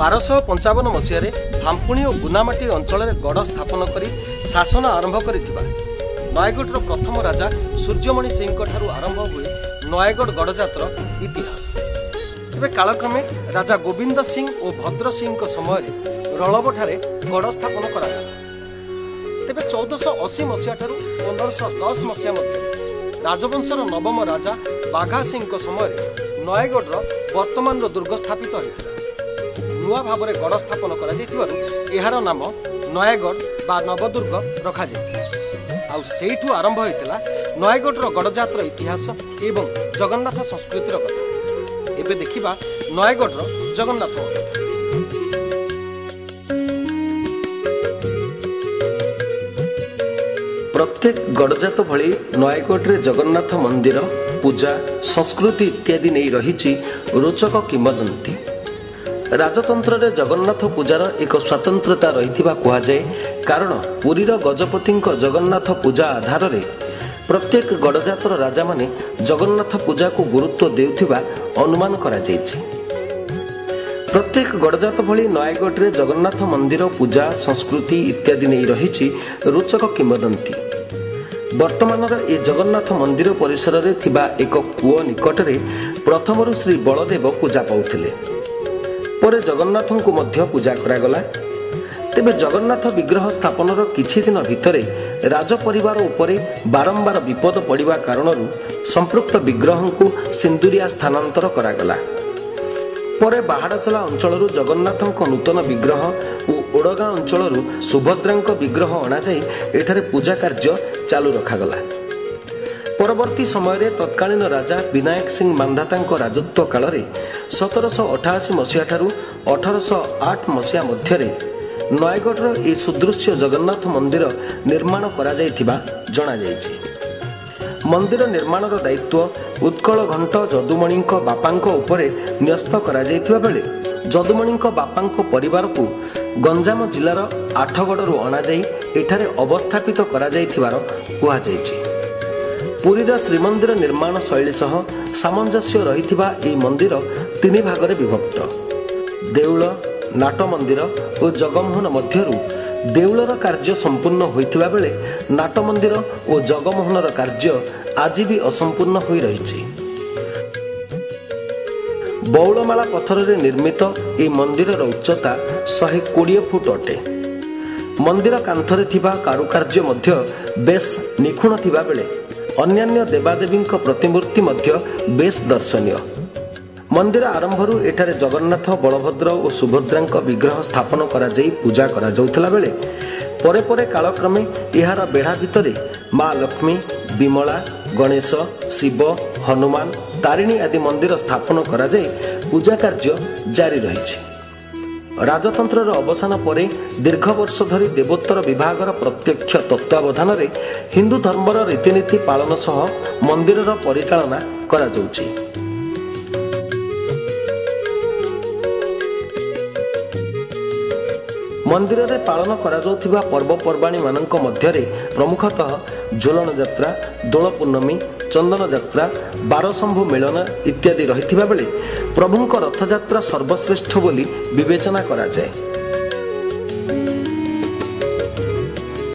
1255 ମସିହାରେ ଫାମ୍ପୁଣି ଓ ଗୁନାମାଟି ଅଞ୍ଚଳରେ ଗଡ଼ ସ୍ଥାପନ କରି ଶାସନ ଆରମ୍ଭ କରିଥିବା ନୟାଗଡ଼ର ପ୍ରଥମ ରାଜା ସୂର୍ଯ୍ୟମଣି ସିଂଙ୍କଠାରୁ ଆରମ୍ଭ ହୁଏ ନୟାଗଡ଼ ଗଡ଼ଜାତର ଇତିହାସ। ତେବେ କାଳକ୍ରମେ ରାଜା ଗୋବିନ୍ଦ ସିଂ ଓ ଭଦ୍ର ସିଂଙ୍କ ସମୟରେ ରଳବଠାରେ ଗଡ଼ ସ୍ଥାପନ କରାଗଲା। ତେବେ 1480 ମସିହାଠାରୁ 1510 ମସିହା ମଧ୍ୟରେ ରାଜବଂଶର ନବମ ରାଜା ବାଘା ସିଂଙ୍କ ସମୟରେ ନୟାଗଡ଼ର ବର୍ତ୍ତମାନର ଦୁର୍ଗ ସ୍ଥାପିତ ହୋଇଥିଲା। ନୂଆ ଭାବରେ ଗଡ଼ ସ୍ଥାପନ କରାଯାଇଥିବାରୁ ଏହାର ନାମ ନୟାଗଡ଼ ବା ନବଦୁର୍ଗ ରଖାଯାଇଥିଲା। ଆଉ ସେଇଠୁ ଆରମ୍ଭ ହୋଇଥିଲା ନୟାଗଡ଼ର ଗଡ଼ଜାତର ଇତିହାସ ଏବଂ ଜଗନ୍ନାଥ ସଂସ୍କୃତିର କଥା। ଏବେ ଦେଖିବା ନୟାଗଡ଼ର ଜଗନ୍ନାଥଙ୍କ କଥା। ପ୍ରତ୍ୟେକ ଗଡ଼ଜାତ ଭଳି ନୟାଗଡ଼ରେ ଜଗନ୍ନାଥ ମନ୍ଦିର, ପୂଜା, ସଂସ୍କୃତି ଇତ୍ୟାଦି ନେଇ ରହିଛି ରୋଚକ କିମ୍ବଦନ୍ତୀ। ରାଜତନ୍ତ୍ରରେ ଜଗନ୍ନାଥ ପୂଜାର ଏକ ସ୍ୱତନ୍ତ୍ରତା ରହିଥିବା କୁହାଯାଏ, କାରଣ ପୁରୀର ଗଜପତିଙ୍କ ଜଗନ୍ନାଥ ପୂଜା ଆଧାରରେ ପ୍ରତ୍ୟେକ ଗଡ଼ଜାତର ରାଜାମାନେ ଜଗନ୍ନାଥ ପୂଜାକୁ ଗୁରୁତ୍ୱ ଦେଉଥିବା ଅନୁମାନ କରାଯାଇଛି। ପ୍ରତ୍ୟେକ ଗଡ଼ଜାତ ଭଳି ନୟାଗଡ଼ରେ ଜଗନ୍ନାଥ ମନ୍ଦିର, ପୂଜା, ସଂସ୍କୃତି ଇତ୍ୟାଦି ନେଇ ରହିଛି ରୋଚକ କିମ୍ବଦନ୍ତୀ। ବର୍ତ୍ତମାନର ଏ ଜଗନ୍ନାଥ ମନ୍ଦିର ପରିସରରେ ଥିବା ଏକ କୂଅ ନିକଟରେ ପ୍ରଥମରୁ ଶ୍ରୀ ବଳଦେବ ପୂଜା ପାଉଥିଲେ। ପରେ ଜଗନ୍ନାଥଙ୍କୁ ମଧ୍ୟ ପୂଜା କରାଗଲା। ତେବେ ଜଗନ୍ନାଥ ବିଗ୍ରହ ସ୍ଥାପନର କିଛି ଦିନ ଭିତରେ ରାଜପରିବାର ଉପରେ ବାରମ୍ବାର ବିପଦ ପଡ଼ିବା କାରଣରୁ ସମ୍ପୃକ୍ତ ବିଗ୍ରହଙ୍କୁ ସିନ୍ଦୁରିଆ ସ୍ଥାନାନ୍ତର କରାଗଲା। ପରେ ବାହାଡ଼ଚଲା ଅଞ୍ଚଳରୁ ଜଗନ୍ନାଥଙ୍କ ନୂତନ ବିଗ୍ରହ ଓ ଓଡ଼ଗାଁ ଅଞ୍ଚଳରୁ ସୁଭଦ୍ରାଙ୍କ ବିଗ୍ରହ ଅଣାଯାଇ ଏଠାରେ ପୂଜା କାର୍ଯ୍ୟ ଚାଲୁ ରଖାଗଲା। ପରବର୍ତ୍ତୀ ସମୟରେ ତତ୍କାଳୀନ ରାଜା ବିନାୟକ ସିଂ ମାନ୍ଧାତାଙ୍କ ରାଜତ୍ୱ କାଳରେ 1788 ମସିହାଠାରୁ 1808 ମସିହା ମଧ୍ୟରେ ନୟାଗଡ଼ର ଏହି ସୁଦୃଶ୍ୟ ଜଗନ୍ନାଥ ମନ୍ଦିର ନିର୍ମାଣ କରାଯାଇଥିବା ଜଣାଯାଇଛି। ମନ୍ଦିର ନିର୍ମାଣର ଦାୟିତ୍ୱ ଉତ୍କଳ ଘଣ୍ଟ ଯଦୁମଣିଙ୍କ ବାପାଙ୍କ ଉପରେ ନ୍ୟସ୍ତ କରାଯାଇଥିବା ବେଳେ ଯଦୁମଣିଙ୍କ ବାପାଙ୍କ ପରିବାରକୁ ଗଞ୍ଜାମ ଜିଲ୍ଲାର ଆଠଗଡ଼ରୁ ଅଣାଯାଇ ଏଠାରେ ଅବସ୍ଥାପିତ କରାଯାଇଥିବାର କୁହାଯାଇଛି। ପୁରୀର ଶ୍ରୀମନ୍ଦିର ନିର୍ମାଣ ଶୈଳୀ ସହ ସାମଞ୍ଜସ୍ୟ ରହିଥିବା ଏହି ମନ୍ଦିର ତିନି ଭାଗରେ ବିଭକ୍ତ। ଦେଉଳ, ନାଟ ମନ୍ଦିର ଓ ଜଗମୋହନ ମଧ୍ୟରୁ ଦେଉଳର କାର୍ଯ୍ୟ ସମ୍ପୂର୍ଣ୍ଣ ହୋଇଥିବା ବେଳେ ନାଟ ମନ୍ଦିର ଓ ଜଗମୋହନର କାର୍ଯ୍ୟ ଆଜି ବି ଅସମ୍ପୂର୍ଣ୍ଣ ହୋଇ ରହିଛି। ବଉଳମାଳା ପଥରରେ ନିର୍ମିତ ଏହି ମନ୍ଦିରର ଉଚ୍ଚତା 120 ଫୁଟ ଅଟେ। ମନ୍ଦିର କାନ୍ଥରେ ଥିବା କାରୁକାର୍ଯ୍ୟ ମଧ୍ୟ ବେଶ୍ ନିଖୁଣ ଥିବା ବେଳେ ଅନ୍ୟାନ୍ୟ ଦେବାଦେବୀଙ୍କ ପ୍ରତିମୂର୍ତ୍ତି ମଧ୍ୟ ବେଶ୍ ଦର୍ଶନୀୟ। ମନ୍ଦିର ଆରମ୍ଭରୁ ଏଠାରେ ଜଗନ୍ନାଥ, ବଳଭଦ୍ର ଓ ସୁଭଦ୍ରାଙ୍କ ବିଗ୍ରହ ସ୍ଥାପନ କରାଯାଇ ପୂଜା କରାଯାଉଥିଲା ବେଳେ ପରେ ପରେ କାଳକ୍ରମେ ଏହାର ବେଢ଼ା ଭିତରେ ମା ଲକ୍ଷ୍ମୀ, ବିମଳା, ଗଣେଶ, ଶିବ, ହନୁମାନ, ତାରିଣୀ ଆଦି ମନ୍ଦିର ସ୍ଥାପନ କରାଯାଇ ପୂଜା କାର୍ଯ୍ୟ ଜାରି ରହିଛି। ରାଜତନ୍ତ୍ରର ଅବସାନ ପରେ ଦୀର୍ଘ ବର୍ଷ ଧରି ଦେବୋତ୍ତର ବିଭାଗର ପ୍ରତ୍ୟକ୍ଷ ତତ୍ତ୍ୱାବଧାନରେ ହିନ୍ଦୁ ଧର୍ମର ରୀତିନୀତି ପାଳନ ସହ ମନ୍ଦିରର ପରିଚାଳନା କରାଯାଉଛି। ମନ୍ଦିରରେ ପାଳନ କରାଯାଉଥିବା ପର୍ବପର୍ବାଣୀମାନଙ୍କ ମଧ୍ୟରେ ପ୍ରମୁଖତଃ ଝୁଲଣ ଯାତ୍ରା, ଦୋଳ ପୂର୍ଣ୍ଣମୀ, ଚନ୍ଦନ ଯାତ୍ରା, ବାରଶମ୍ଭୁ ମିଳନ ଇତ୍ୟାଦି ରହିଥିବା ବେଳେ ପ୍ରଭୁଙ୍କ ରଥଯାତ୍ରା ସର୍ବଶ୍ରେଷ୍ଠ ବୋଲି ବିବେଚନା କରାଯାଏ।